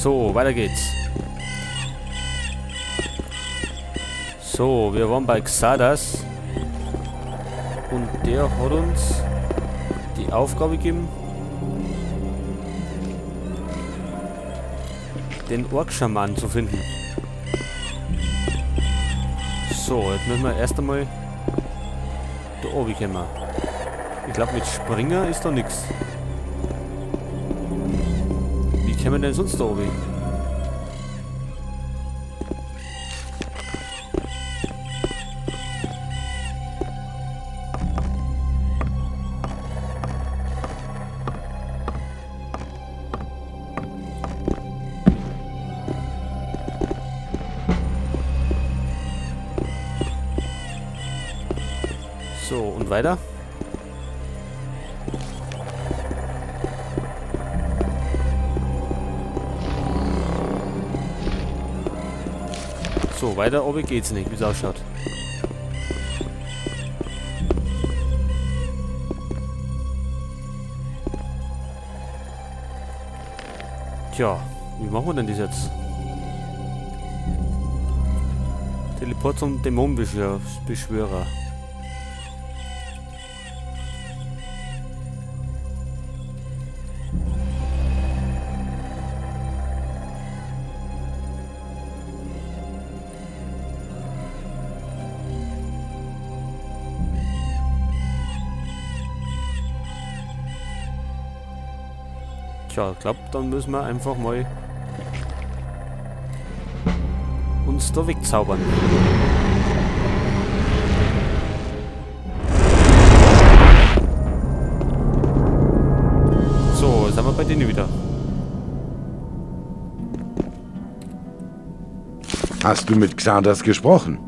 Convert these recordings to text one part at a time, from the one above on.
So, weiter geht's. So, wir waren bei Xardas. Und der hat uns die Aufgabe gegeben, den Orkschaman zu finden. So, jetzt müssen wir erst einmal da oben kommen. Ich glaube, mit Springer ist da nichts. Wie kommen wir denn sonst da oben? So, und weiter. So, weiter oben geht's nicht, wie es ausschaut. Tja, wie machen wir denn das jetzt? Teleport zum Dämonenbeschwörer. Tja, ich glaube, dann müssen wir einfach mal uns da wegzaubern. So, jetzt sind wir bei denen wieder. Hast du mit Xardas gesprochen?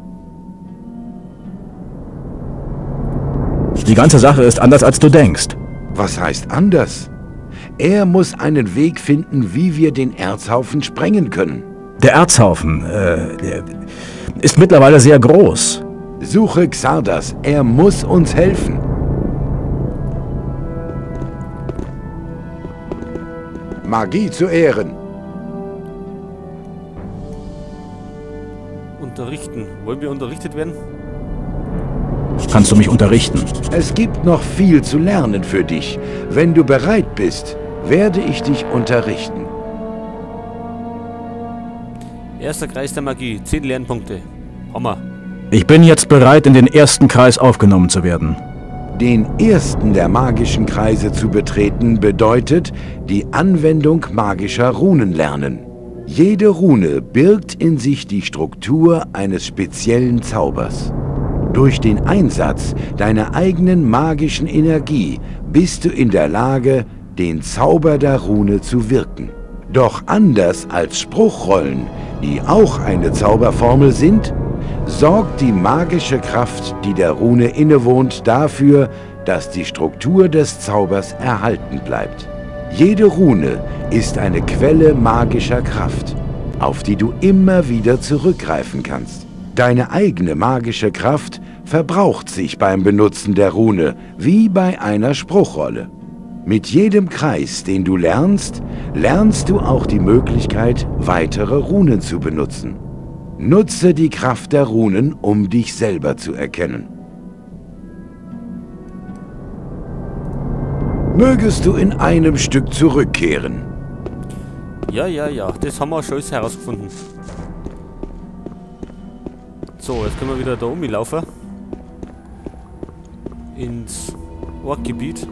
Die ganze Sache ist anders, als du denkst. Was heißt anders? Er muss einen Weg finden, wie wir den Erzhaufen sprengen können. Der Erzhaufen, ist mittlerweile sehr groß. Suche Xardas, er muss uns helfen. Magie zu Ehren. Unterrichten. Wollen wir unterrichtet werden? Kannst du mich unterrichten? Es gibt noch viel zu lernen für dich. Wenn du bereit bist, werde ich dich unterrichten. Erster Kreis der Magie, 10 Lernpunkte. Hammer. Ich bin jetzt bereit, in den ersten Kreis aufgenommen zu werden. Den ersten der magischen Kreise zu betreten, bedeutet die Anwendung magischer Runen lernen. Jede Rune birgt in sich die Struktur eines speziellen Zaubers. Durch den Einsatz deiner eigenen magischen Energie bist du in der Lage, den Zauber der Rune zu wirken. Doch anders als Spruchrollen, die auch eine Zauberformel sind, sorgt die magische Kraft, die der Rune innewohnt, dafür, dass die Struktur des Zaubers erhalten bleibt. Jede Rune ist eine Quelle magischer Kraft, auf die du immer wieder zurückgreifen kannst. Deine eigene magische Kraft verbraucht sich beim Benutzen der Rune, wie bei einer Spruchrolle. Mit jedem Kreis, den du lernst, lernst du auch die Möglichkeit, weitere Runen zu benutzen. Nutze die Kraft der Runen, um dich selber zu erkennen. Mögest du in einem Stück zurückkehren. Ja, ja, ja, das haben wir schon herausgefunden. So, jetzt können wir wieder da umlaufen. Ins Orkgebiet,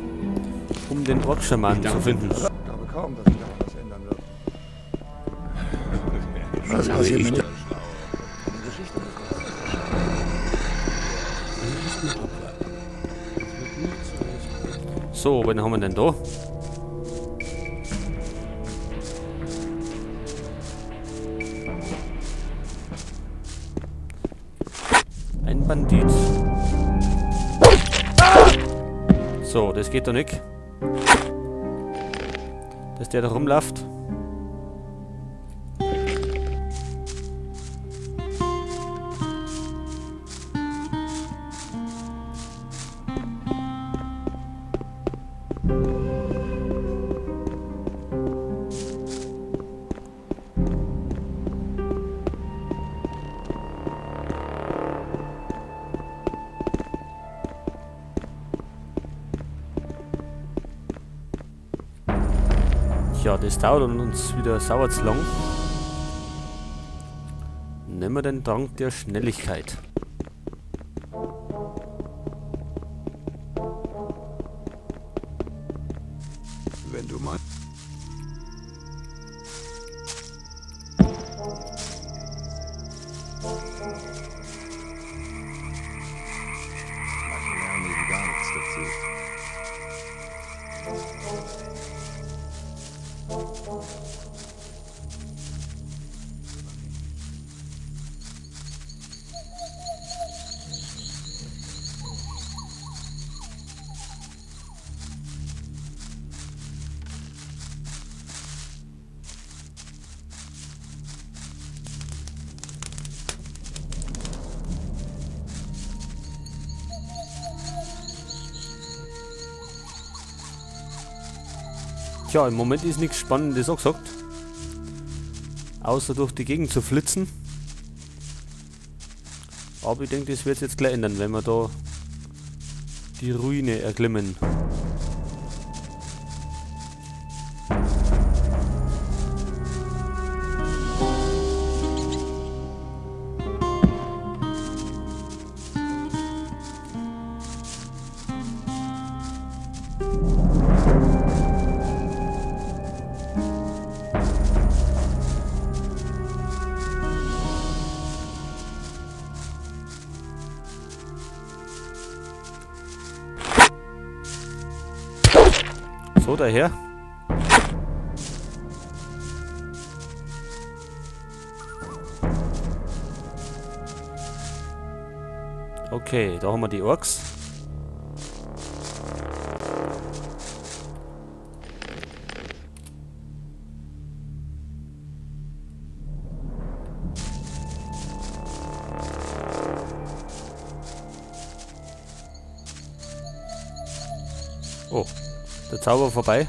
um den Orkschaman zu finden. Ich glaube kaum, dass sich daran was ändern wird. Was passiert mit der Geschichte? So, wen haben wir denn da? Ein Bandit. So, das geht doch nicht. Dass der da rumläuft. Tja, das dauert uns wieder sauer zu lang. Nehmen wir den Trank der Schnelligkeit. Wenn du meinst. Manche lernen eben gar nichts dazu. Tja, im Moment ist nichts Spannendes auch gesagt. Außer durch die Gegend zu flitzen. Aber ich denke, das wird sich jetzt gleich ändern, wenn wir da die Ruine erklimmen. So, daher. Okay, da haben wir die Orks. Oh. Der Zauber vorbei.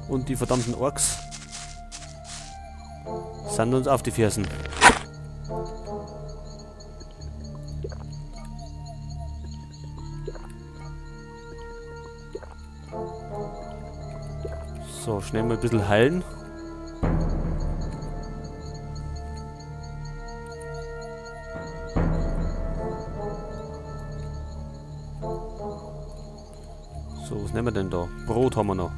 Und die verdammten Orks sind uns auf die Fersen. So, schnell mal ein bisschen heilen. So, was nehmen wir denn da? Brot haben wir noch.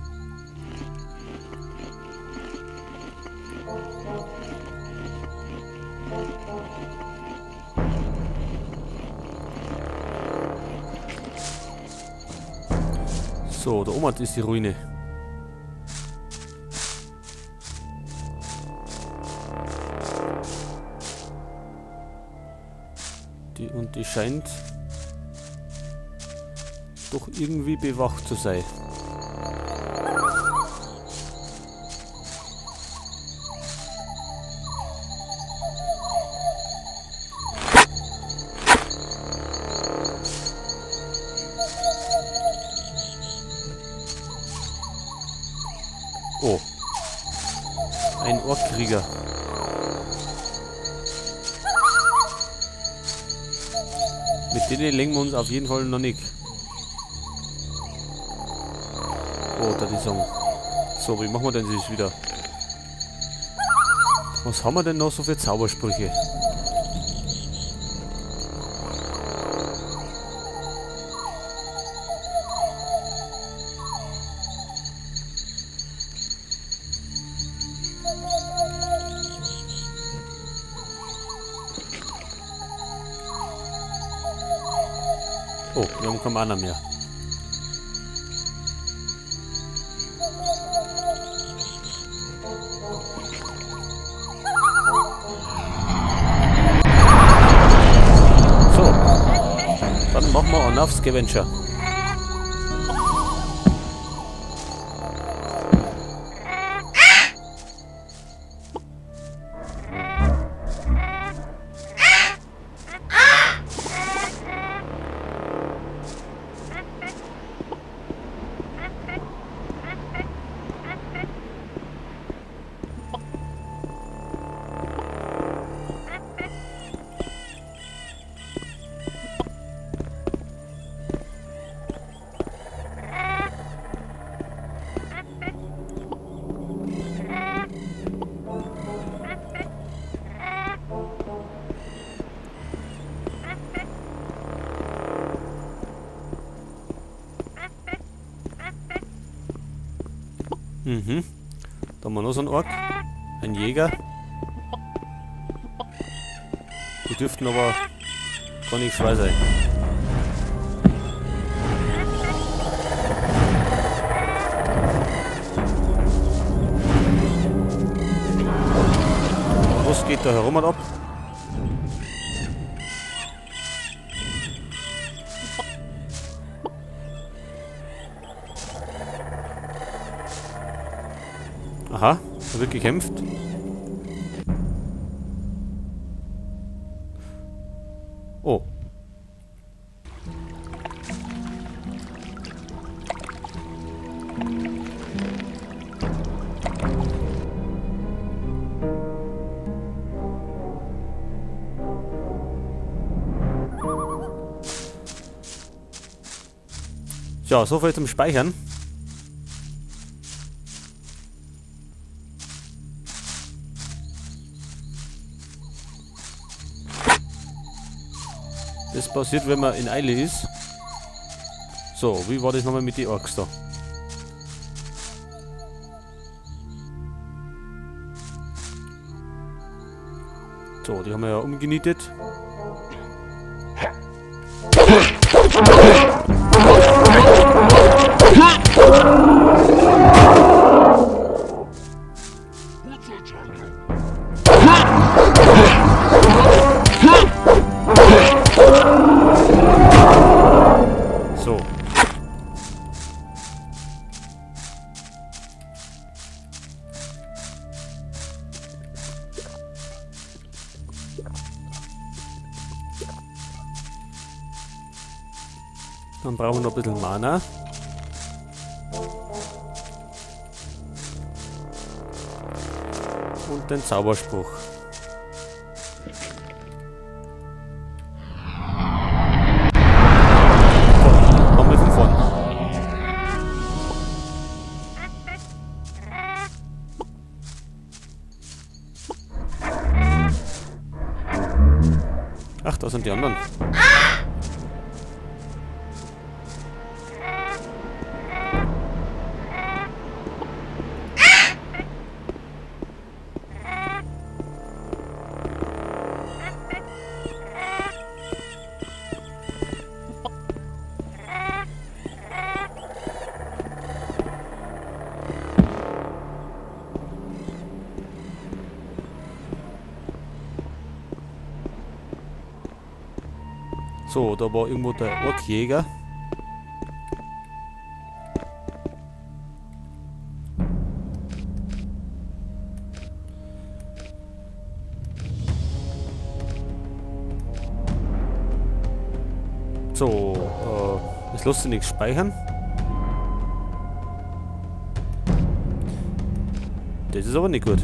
So, da oben ist die Ruine. Die scheint doch irgendwie bewacht zu sein. Oh. Ein Orkkrieger. Mit denen lenken wir uns auf jeden Fall noch nicht. Oh, da die Song. So, wie machen wir denn das wieder? Was haben wir denn noch so für Zaubersprüche? Oh, wir haben keinen Mana mehr. So. Dann machen wir on auf Scavenger. Mhm. Da haben wir noch so einen Ork. Ein Jäger. Die dürften aber gar nicht schwer sein. Was geht da herum und ab? Aha, da wird gekämpft. Oh. Ja, so viel zum Speichern. Das passiert, wenn man in Eile ist. So, wie war das nochmal mit den Orks da? So, die haben wir ja umgenietet. So. Dann brauchen wir noch ein bisschen Mana. Und den Zauberspruch. So, nochmal von vorn. Ach, da sind die anderen. So, da war irgendwo der Orkjäger. So, es lässt sich nichts speichern. Das ist aber nicht gut.